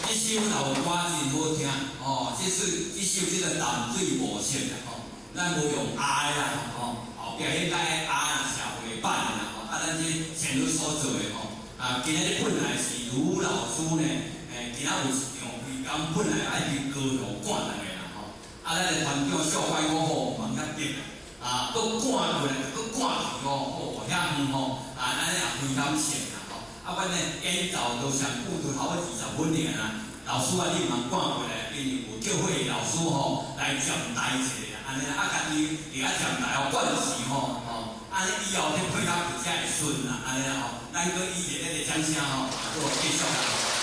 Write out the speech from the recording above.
這首老歌真好聽，哦，這首這首叫做淡水無色啦，吼，咱無用壓的啦，吼，後壁彼個壓啦，社會版的啦，吼，啊，咱這旋律所做的吼，啊，今仔日本來是盧老師呢，今仔有一場非工，本來愛去高雄趕來的啦，吼，啊，咱的團長小快講好，毋通遐急，啊，閣趕過來，閣趕去吼，哦，遐遠吼，啊，咱也非感謝啦，吼，啊，阮的演奏都上久都差不多20分爾啦。老師啊，你毋通趕過來，因為有叫會老師吼來站台一下啦，按呢啊，家己佇遐站台吼，慣勢吼，吼，按呢以後去配合才會順啦，按呢吼，咱閣以一個掌聲吼，啊，閣繼續啦。